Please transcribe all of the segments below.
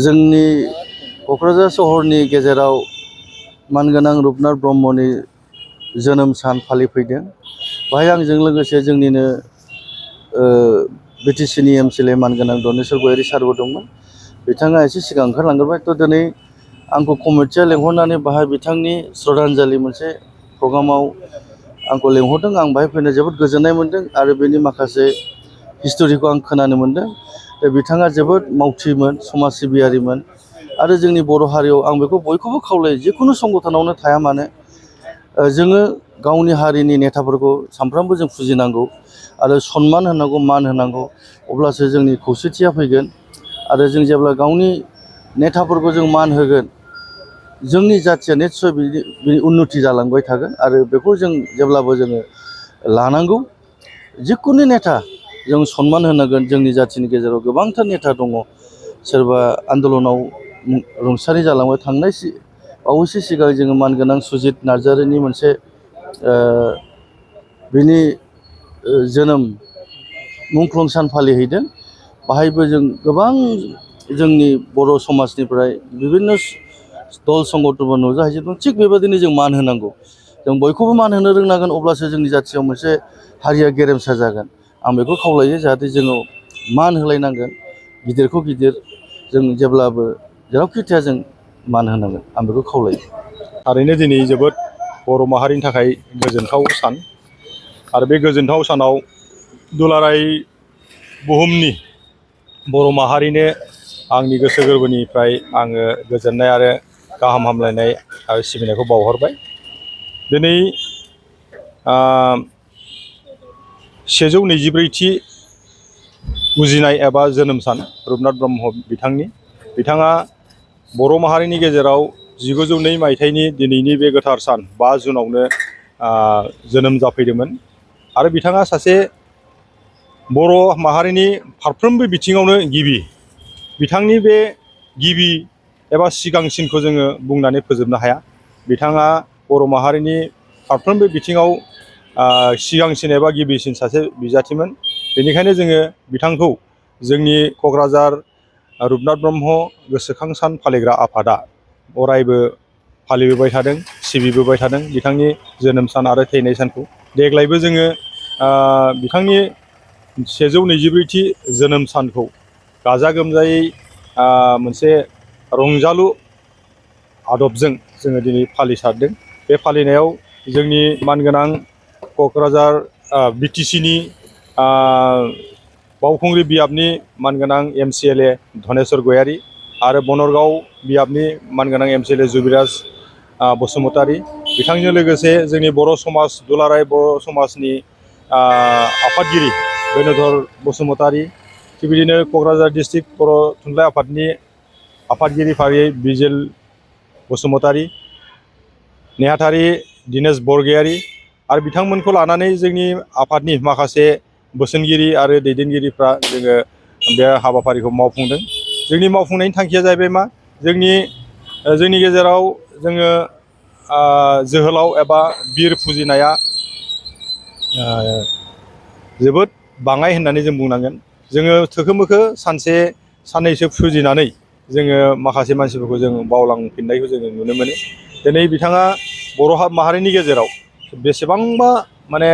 जोंनि क'क्राझार सहरनि गेजेराव मानगोनां रुपनाथ ब्रह्मनि जोनोम सान फालिफैदों। बाहाय आंजों लोगोसे जोंनिनो बिटिसिनि एमसिएलए मानगोनां धनेस्वर गयारि सारबो दंमोन। बिथाङा एसे सिगां ओंखारलांग्रोबाय। दिनै आंखौ कमिटिया लेंहरनानै बाहाय बिथांनि श्रद्धांजलि मोनसे प्रग्रामाव आंखौ लेंहरदों। आं बाहाय फैनो जोबोद गोजोननाय मोन्दों आरो बेनि माखासे हिस्ट'रिखौ आं खोनानो मोन्दों। बिथाङा जोबोद मावथिमोन, समाज सिबियारिमोन आरो जोंनि बर' हारियाव आं बेखौ बयखौबो खावलायो, जिखुनु संगठनावनो थाया मानो जोङो गावनि हारिनि नेताफोरखौ सानफ्रामबो जों फुजिनांगौ आरो सनमान होनांगौ, मान होनांगौ। अब्लासो जोंनि खौसेथिया फैगोन आरो जों जेब्ला गावनि नेताफोरखौ जों मान होगोन, जोंनि जाथिया निस्सय बिनि उन्नति जालांबाय थागोन आरो बेखौ जों जेब्लाबो जोङो लानांगौ। जिखुनु नेता जों सनमान होनांगोन। जोंनि जाथिनि गेजेराव गोबांथार नेता दङ। सोरबा आन्दलनाव रुंसारि जालांबाय। थांनाय बावैसो सिगां जोङो मानगोनां सुजित नार्जारिनि मोनसे बिनि जोनोम मुंख्लं सान फालिहैदों। बाहायबो जों गोबां जोंनि बर' समाजनिफ्राय बिभिन्न दल संगठनफोर नुजाहैजोबदों। थिग बेबायदिनो जों मान होनांगौ। जों बयखौबो मान होनो रोंनांगोन, अब्लासो जोंनि जाथियाव मोनसे हारिया गेरेमसा जागोन। आं बेखौ खावलायो, जाहाथे जोङो मान होलायनांगोन। गिदिरखौ गिदिर जों जेब्लाबो जेरावखि थाया जों मान होनांगोन। आं बेखौ खावलायो। थारैनो दिनै जोबोद बर' माहारिनि थाखाय गोजोनथाव सान आरो बे गोजोनथाव सानाव दुलाराय बुहुमनि बर' माहारिनो आंनि गोसो गोरबोनिफ्राय आङो गोजोननाय आरो गाहाम हामलायनाय आरो सिबिनायखौ बावहरबाय। दिनै 124थि उजिनाय एबा जोनोम सान रुपनाथ ब्रह्म बिथाङा बर' माहारिनि गेजेराव 1902 मायथाइनि दिनैनि बे गोथार सान 5 जुनावनो जोनोम जाफैदोंमोन आरो बिथाङा सासे बर' माहारिनि फारफ्रोमबो बिथिङावनो बिथांनि बे गिबि एबा सिगांसिनखौ जोङो बुंनानै फोजोबनो हाया। बिथाङा बर' माहारिनि फारफ्रोमबो बिथिङाव सिगांसिन एबा गिबिसिन सासे बिजाथिमोन। बेनिखायनो जोङो बिथांखौ जोंनि क'क्राझार रुपनाथ ब्रह्म गोसोखां सान फालिग्रा आफादा अरायबो फालिबोबाय थादों, सिबिबोबाय थादों बिथांनि जोनोम सान आरो थैनाय सानखौ। देग्लायबो जोङो बिथांनि 124थि जोनोम सानखौ गाजा गोमजायै मोनसे रंजालु आदबजों जोङो दिनै फालिसारदों। बे फालिनायाव जोंनि मानगोनां क'क्राझार बिटिसिनि बावखुंग्रि बियाबनि मानगोनां एमसिएलए धनेस्वर गयारि आरो बनरगाव बियाबनि मानगोनां एमसिएलए जुबिराज बसुमतारी, बिथांजों लोगोसे जोंनि बर' समाज दुलाराय बर' समाजनि आफादगिरि बेनुधर बसुमतारी, थिग बिदिनो क'क्राझार डिस्ट्रिक्ट बर' थुनलाइ आफादनि आफादगिरि फारियै बिजेल बसुमतारी, नेहाथारि दिनेश बरगयारि आरो बिथांमोनखौ लानानै जोंनि आफादनि माखासे बोसोनगिरि आरो दैदेनगिरिफ्रा जोङो बे हाबाफारिखौ मावफुंदों। जोंनि मावफुंनायनि थांखिया जाहैबाय मा, जोंनि गेजेराव जोङो जोहोलाव एबा बिर फुजिनाया जोबोद बाङाय होननानै जों बुंनांगोन। जोङो थोखो मोखो सानसे साननैसो फुजिनानै जोङो माखासे मानसिफोरखौ जों बावलांफिननायखौ जोङो नुनो मोनो। दिनै बिथाङा बर' माहारिनि गेजेराव बेसेबांबा माने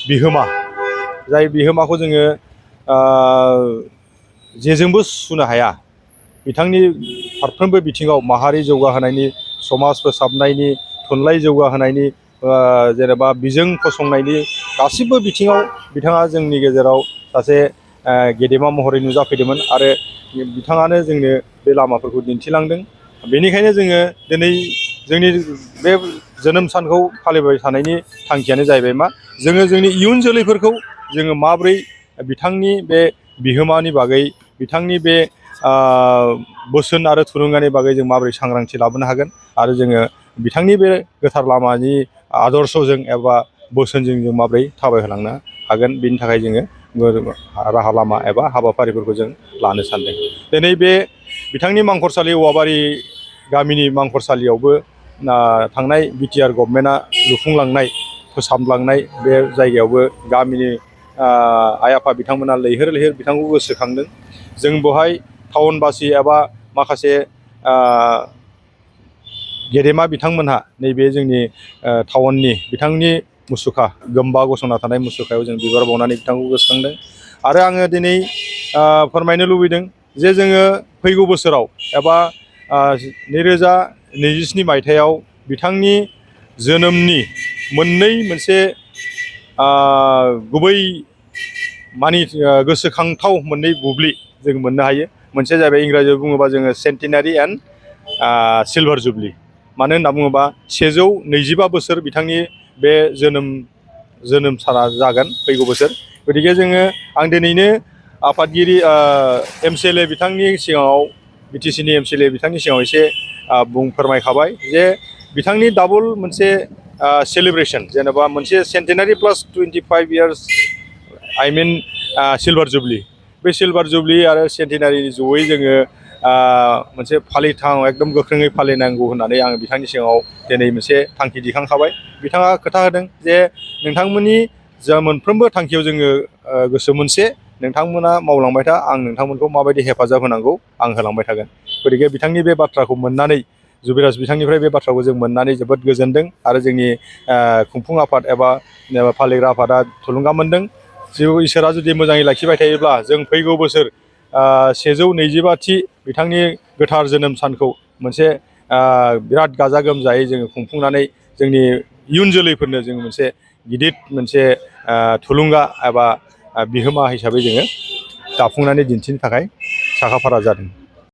बिहोमा, जाय बिहोमाखौ जोङो जेजोंबो सुनो हाया। बिथांनि फारफ्रोमबो बिथिङाव माहारि जौगाहोनायनि, समाज फोसाबनायनि, थुनलाइ जौगाहोनायनि, जेनेबा बिजों फसंनायनि गासिबो बिथिङाव बिथाङा जोंनि गेजेराव सासे गेदेमा महरै नुजाफैदोंमोन आरो बिथाङानो जोंनो बे लामाफोरखौ दिन्थिलांदों। बेनिखायनो जोङो दिनै जोंनि बे जोनोम सानखौ फालिबाय थानायनि थांखियानो जाहैबाय मा, जोङो जोंनि इयुन जोलैफोरखौ जोङो माब्रै बिथांनि बे बिहोमानि बागै, बिथांनि बे बोसोन आरो थुलुंगानि बागै जों माबोरै सांग्रांथि लाबोनो हागोन आरो जोङो बिथांनि बे गोथार लामानि आदर्शजों एबा बोसोनजों जों माबोरै थाबायहोलांनो हागोन, बेनि थाखाय जोङो राहा लामा एबा हाबाफारिफोरखौ जों लानो सानदों। दिनै बे बिथांनि मांखरसालि औवाबारि गामिनि मांखरसालियावबो थांनाय बिटिआर गभर्नमेन्टआ लुफुंलांनाय, फोसाबलांनाय बे जायगायावबो गामिनि आइ आफा बिथांमोना लैहोर लैहोर बिथांखौ गोसोखांदों। जों बेवहाय टाउनबासि एबा माखासे गेदेमा बिथांमोनहा नैबे जोंनि टाउननि बिथांनि मुसुखा गोम्बा गसंना थानाय मुसुखायाव जों बिबार बावनानै बिथांखौ गोसोखांदों। आरो आङो दिनै फोरमायनो लुबैदों जे जोङो फैगौ बोसोराव एबा 2027 मायथाइयाव बिथांनि जोनोमनि मोनसे गुबै गोसोखांथाव मोननै बुब्लि जों मोननो हायो। मोनसेया जाहैबाय इंराजियाव बुङोबा जोङो सेन्टिनारि एन्ड सिलभार जुबलि। मानो होनना बुङोबा 125 बोसोर बिथांनि बे जोनोम साना जागोन फैगौ बोसोर। गतिके जोङो आं दिनैनो आफादगिरि MCLA बिथांनि सिगाङाव BTCनि MCLA बिथांनि सिगाङाव एसे फोरमायखाबाय जे बिथांनि डाबल मोनसे सेलिब्रेसन, जेनेबा मोनसे सेन्टिनारि प्लास 25 इयार्स सिलभार जुबलि। बे सिलभार जुबलि आरो सेन्टिनारिनि जयै जोङो मोनसे एकदम गोख्रोङै फालिनांगौ होननानै आङो बिथांनि सिगाङाव दिनै मोनसे थांखि दिखांखाबाय। बिथाङा खोथा होदों जे नोंथांमोननि जा मोनफ्रोमबो थांखियाव जोङो गोसो मोनसे, नोंथांमोना मावलांबाय था, आं नोंथांमोनखौ माबायदि हेफाजाब होनांगौ आं होलांबाय थागोन। गतिके बिथांनि बे बाथ्राखौ मोननानै, जुबिराज बिथांनिफ्राय बे बाथ्राखौ जों मोननानै जोबोद गोजोनदों। आरो जोंनि खुंफुं आफाद एबा फालिग्रा आफादा थुलुंगा मोनदों। इसोरा जुदि मोजाङै लाखिबाय थायोब्ला जों फैगौ बोसोर 125थि बिथांनि गोथार जोनोम सानखौ मोनसे बिराद गाजा गोमजायै जोङो खुंफुंनानै जोंनि इयुन जोलैफोरनो जों मोनसे थुलुंगा एबा बिहोमा हिसाबै जोङो दाफुंनानै दिन्थिनो थाखाय साखाफारा जादों।